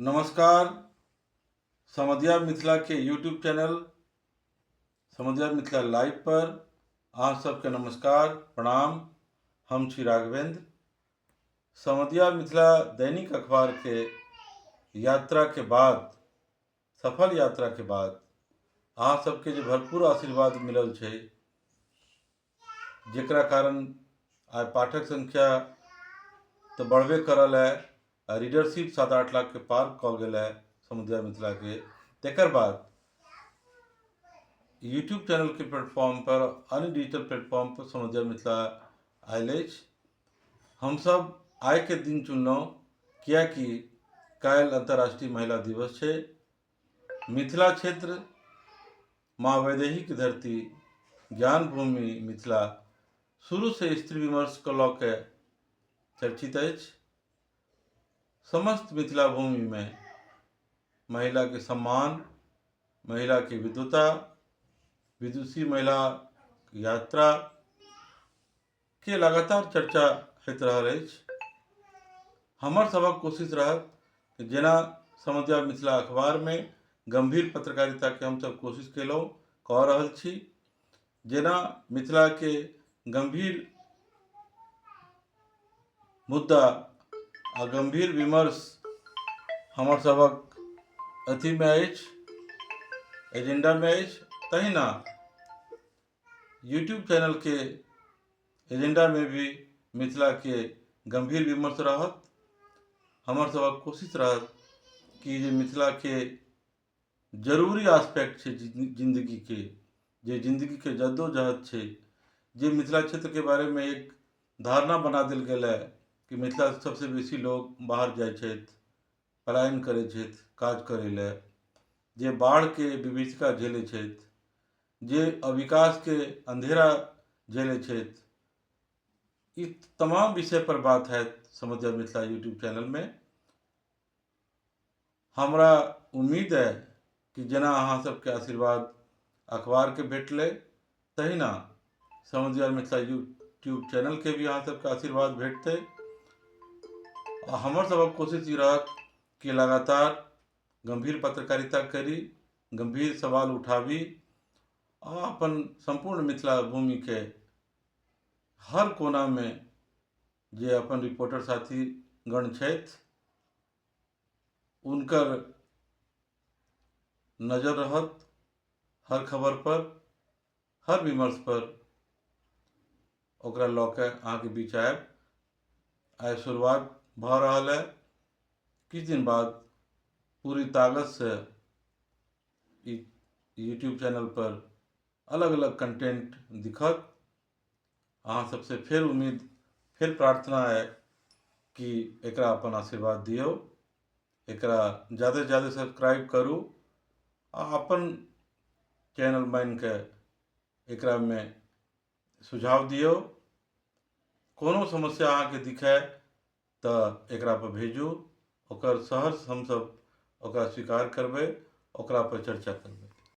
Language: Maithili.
नमस्कार। समदिया मिथिला के यूट्यूब चैनल समदिया मिथिला लाइव पर अहाँ सबके नमस्कार, प्रणाम। हम छी राघवेंद्र। समदिया मिथिला दैनिक अखबार के यात्रा के बाद, सफल यात्रा के बाद अहाँ सबके जे भरपूर आशीर्वाद मिलल छै, जेकरा कारण आइ पाठक संख्या तऽ बढ़बे करल है आ रीडरशिप 7-8 लाख के पार कऽ गेल है समुदाय मिथिला के। तकर बाद यूट्यूब चैनल के प्लेटफॉर्म पर, अन्य डिजिटल प्लेटफॉर्म पर समुदाय मिथिला आयल अछि। हमसब आइ के दिन चुनलहुँ कियाकि काल्हि अंतर्राष्ट्रीय महिला दिवस छै। मिथिला क्षेत्र माँ वैदेही के धरती, ज्ञान भूमि मिथिला शुरू से स्त्री विमर्श के लऽ के चर्चित अछि। समस्त मिथिला भूमि में महिला के सम्मान, महिला के विद्वता, विदुषी महिला यात्रा के लगातार चर्चा होइत रहल अछि। हमर सभक कोशिश रहत कि जेना समदिया मिथिला अखबारमे गम्भीर पत्रकारिताके हमसभ कोशिश केलहुँ, कऽ रहल छी, जेना मिथिलाके गम्भीर मुद्दा आ गम्भीर विमर्श हमर सभक अथीमे अछि, एजेंडामे अछि, तहिना यूट्यूब चैनलके एजेंडामे भी मिथिलाके गम्भीर विमर्श रहत। हमर सभक कोशिश रहत कि जे मिथिलाके जरूरी आस्पेक्ट छै जिन्दगीके, जे जिन्दगीके जद्दोजहद छै, जे मिथिला क्षेत्रके बारेमे एक धारणा बना देल गेल है कि मिथिला सबसँ बेसी लोग बाहर जाइ छथि, पलायन करै छथि काज करै लए, जे बाढ़िके विभीषिका झेलै छथि, जे अविकासके अन्धेरा झेलै छथि, ई तमाम विषय पर बात हैत समदिया मिथिला यूट्यूब चैनलमे। हमरा उम्मीद है कि जेना अहाँ सबके आशीर्वाद अखबारके भेटलै, तहिना समदिया मिथिला यूट्यूब चैनलके भी अहाँ सबके आशीर्वाद भेटतै। आ हमर सबक कोशिश ई रहत कि लगातार गंभीर पत्रकारिता करी, गंभीर सवाल उठाबी आ अपन सम्पूर्ण मिथिला भूमिके हर कोनामे जे अपन रिपोर्टर साथीगण छथि हुनकर नजर रहत हर खबर पर, हर विमर्श पर, ओकरा लऽ के अहाँके बीच आयब। आइ शुरुआत भऽ रहल है, किछु दिन बाद पूरी ताकतसँ ई यूट्यूब चैनल पर अलग अलग कंटेंट दिखत। अहाँ सबसे फेर उम्मीद, फेर प्रार्थना है कि एकरा अपन आशीर्वाद दियौ, एकरा ज़्यादा से ज़्यादा सब्सक्राइब करू आ अपन चैनल मानिके एकरा में सुझाव दियौ। कोनो समस्या अहाँके दिखै तऽ एकरा पर भेजू, ओकर सहर्ष हमसब ओकरा स्वीकार करबै, ओकरा पर चर्चा करबै।